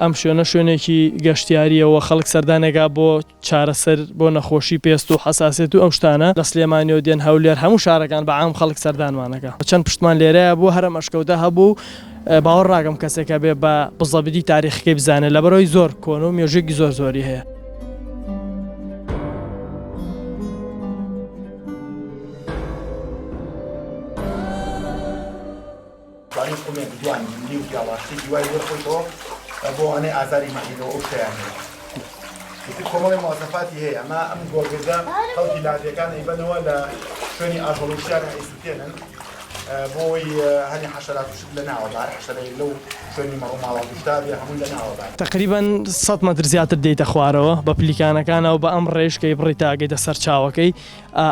ئەم شوێنە شوێنێکی گەشتیارییە و خەڵک سەردانێکا بۆ چارەسەر بۆ نەخۆشی پێست و حەساسیەت و ئەو شتانە لە سلێمانیەوە دێن هەولێر هەموو شارەکان بە عام خەڵک سەردانمانەکا چەند پشتمان لێرەیە بوو هەر ئەم ئەشکەوتە هەبوو و باوەڕ ناکەم کەسێک هەبێ بە بزەبتی تاریخەکەی بزانێ لەبەرئەوەی زۆر کۆنە و مێژوویەکی زۆر زۆری هەیە. توانی قومێک دوان نیو پیاڵە شتێکی وای بۆ خۆیتەوە بۆ ئەوانەی ئازاری مەعیدە و ئەو شتەیان هەیە ئیتر کۆمەڵی مواسەفاتی هەیە ئەمە ئەم گۆگردە خەڵکی لادێکان ئەیبەنەوە لە شوێنی ئاژەڵ و شتیان ئەیسوتێنن بۆ ئەوەی هەنێ حەشەرات و شت لە ناوە بار حەشەرەیەک لەو شوێنی مەڕ و ماڵات و شتا بێ هەمووی لە ناوە بار. تەقریبەن سەت مەتر زیاتر دێیتە خوارەوە بە پلیکانەکانەوە بە ئەم ڕێیش کە ئەیبڕی تا ئەگەیتە سەرچاوەکەی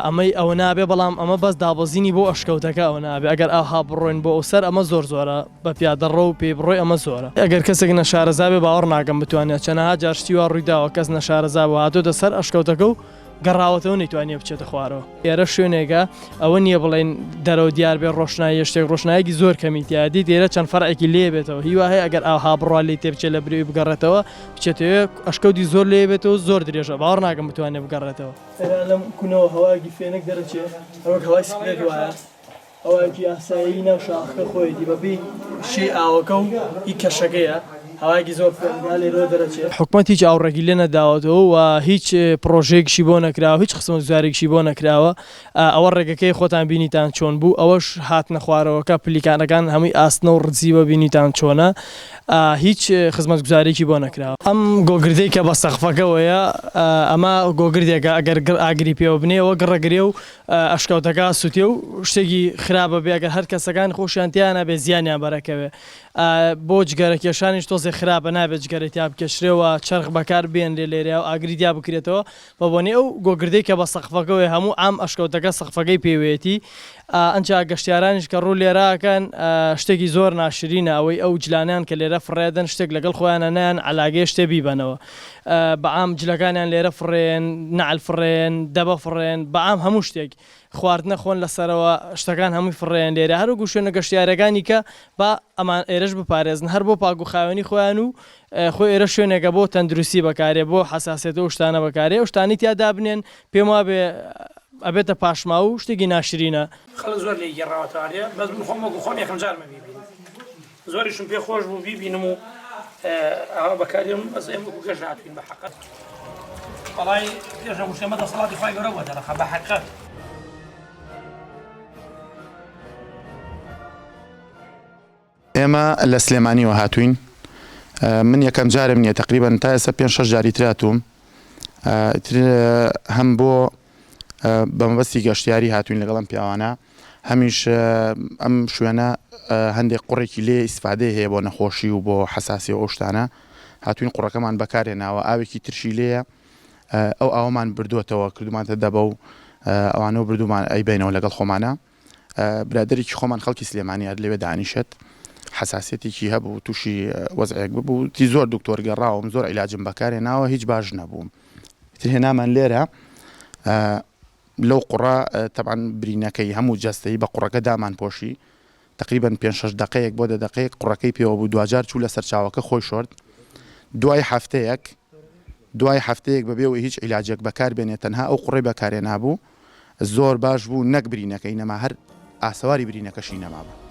ئەمەی ئەوە نابێ بەڵام ئەمە بەس دابەزینی بۆ ئەشکەوتەکە ئەوە نابێ ئەگەر ئاوها بڕۆین بۆ ئەو سەر ئەمە زۆر زۆرە بە پیادەڕۆ و پێی بڕۆی ئەمە زۆرە ئەگەر کەسێک نەشارەزا بێ باوەڕ ناکەم بتوانێت چەنەها جار شتی وا ڕوویداوە کەس نەشارەزا بوو هاتۆتە سەر ئەشکەوتەکە و گەڕاوەتەوە نەیتوانیە بچێتە خوارەوە ئێرە شوێنێکە ئەوە نییە بڵێن دەرەوە دیار بێ ڕۆشناییە شتێک ڕۆشنایەکی زۆر کەمی تیا دیت ئێرە چەند فەرعێکی لێ بێتەوە هیوا هەیە ئەگەر ئاوها بڕوا لێی تێبچێت لە برێوی بگەڕێتەوە بچێتەوە ئەشکەوتی زۆر لێ بێتەوە زۆر درێژە باوەڕ ناکەم بتوانێت بگەڕێتەوە. ئێرە لەم کونەوە هەوایەکی فێنک دەرەچێ هەروەک هەوای سپلێت وایە هەوایەکی ئاسایی ناو شاخەکە خۆیەتی بەپێی شێی ئاوەکە و هی کەشەکەیە هەوایەکی زۆر فێنکە لێرەوە دەرەچێ. حکومەت هیچ ئاوڕێکی لێ نەداوەتەوە و هیچ پڕۆژەیەکیشی بۆ نەکراوە هیچ خزمەتگوزاریەکیشی بۆ نەکراوە ئەوە ڕێگەکەی خۆتان بینیتان چۆن بوو ئەوەش هاتنە خوارەوەکە پلیکانەکان هەمووی ئاسنە و ڕزیوە بینیتان چۆنە هیچ خزمەتگوزاریەکی بۆ نەکراوە. ئەم گۆگردەی کە بە سەقفەکەوەیە ئەمە گۆگردێکە ئەگەر گڕ ئاگری پێوە بنێ ئەوە گڕەگرێ و ئەشکەوتەکە ئەسوتێ و شتێکی خراپە بێ ئەگەر هەر کەسەکان خۆشیان تیانا بێ زیانیان بەرەکەوێ بۆ جگەرە کێشانیش تۆزێ خراپە نابێت جگەرەی تیا بکێشرێ و چەرخ بەکار بێنرێ لێرەیا و ئاگری تیا بکرێتەوە بە بۆنەی ئەو گۆگردەی کە بە سەقفەکەوەیە هەموو عام ئەشکەوتەکە سەقفەکەی پێوەیەتی ئەنجا گەشتیارانیش کە ڕوو لێرە ئەکەن شتێکی زۆر ناشرینە ئەوەی ئەو جلانەیان کە لێرە فڕێدەن شتێک لەگەڵ خۆیانە نایەن عەلاگەیە شتێ بیبەنەوە بە عام جلەکانیان لێرە فڕێن نەعل فڕێن دەبە فڕێن بە عام هەموو شتێک خواردنە خۆن لەسەرەوە شتەکان هەمووی فڕێن لێرە هەروەکو شوێنە گەشتیارەکانی کە با ئەمان ئێرەش بپارێزن هەر بۆ پاک و خاوێنی خۆیان و خۆی ئێرە شوێنێکە بۆ تەندروستی بەکارێ بۆ حەساسیەت و ئەو شتانە بەکارێ ئەو شتانەی تیا دابنێن پێم وابێ ئەبێتە پاشماوە و شتێکی ناشرینە. خەڵک زۆر لێی گێڕاوەتەوە ئەرێ بەس من خۆم وەکو خۆم یەکەم جارمە بیبینم زۆریشم پێ خۆش بوو بیبینم و ئاوا بەکاریم بەس ئێمە وەکو گەشت هاتوین بە حەقەت وەڵای پێش هەموو شتێ ئەمە دەسەڵاتی خوای گەورە بووە دەرەخە بە حەقەت. ئێمە لە سلێمانیوە هاتووین من یەکەم جارم نییە تقریبا تا ئێستا پێ شەش جاری تراتوم هەم بۆ بە مەبەستی گەشتیاری هاتوین لەگەڵم پیاوانە هەمیش ئەم شوێنە هەندێک قوڕێکی لێ ئیسفادەی هەیە بۆ نەخۆشی و بۆ حەساسی و ئەو شتانە هاتوین قوڕەکەمان بەکارێناوە ئاوێکی ترشی لێیە ئەو ئاوەمان بردووەتەوە کردومانتە دەبە و ئەوانەوە بردومان ئەیبەینەوە لەگەڵ خۆمانە برادەرێکی خۆمان خەڵکی سلێمانی هەر لەوێ دانیشت حەساسیەتێکی هەبوو تووشی وەزعێک ببوو تی زۆر دکتۆر گەڕاوم زۆر عیلاجم بەکارێ ناوە هیچ باش نەبووم تر هێنامان لێرە لەو قوڕە تەبعەن برینەکەی هەموو جەستەی بە قوڕەکە دامان پۆشی تقریبا پێ شەش دقەیەک بۆ دە دقەیەک قوڕەکەی پێوە بوو دواجار چوو لە سەرچاوەکە خۆی شۆرد دوای هەفتەیەک دوای هەفتەیەک بەبێ ئەوەی هیچ عیلاجێک بەکار بێنێ تەنها ئەو قوڕەی بەکارێنابوو زۆر باش بوو نەک برینەکەی نەما هەر ئاسەواری برینەکەشی نەمابوو.